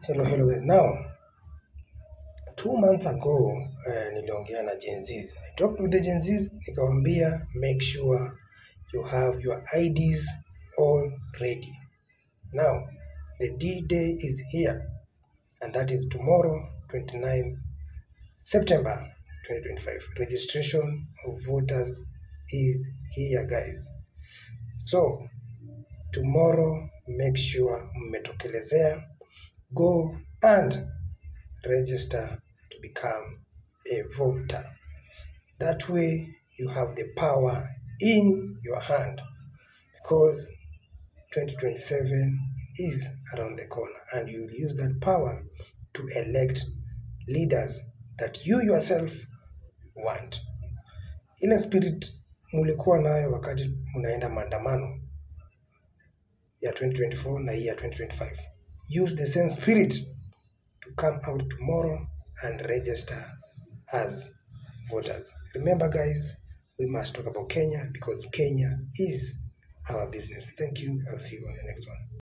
Hello, hello guys. Now, 2 months ago niliongea na Gen Zs. I talked with the Gen Zs, nikawambia make sure you have your IDs all ready. Now, the D-Day is here, and that is tomorrow, 29 September 2025. Registration of voters is here, guys. So, tomorrow make sure mmetokelezea, go and register to become a voter. That way you have the power in your hand, because 2027 is around the corner and you will use that power to elect leaders that you yourself want. Ile spirit mulikuwa nayo wakati mnaenda maandamano ya 2024 na hii ya 2025. Use the same spirit to come out tomorrow and register as voters. Remember, guys, we must talk about Kenya because Kenya is our business. Thank you. I'll see you on the next one.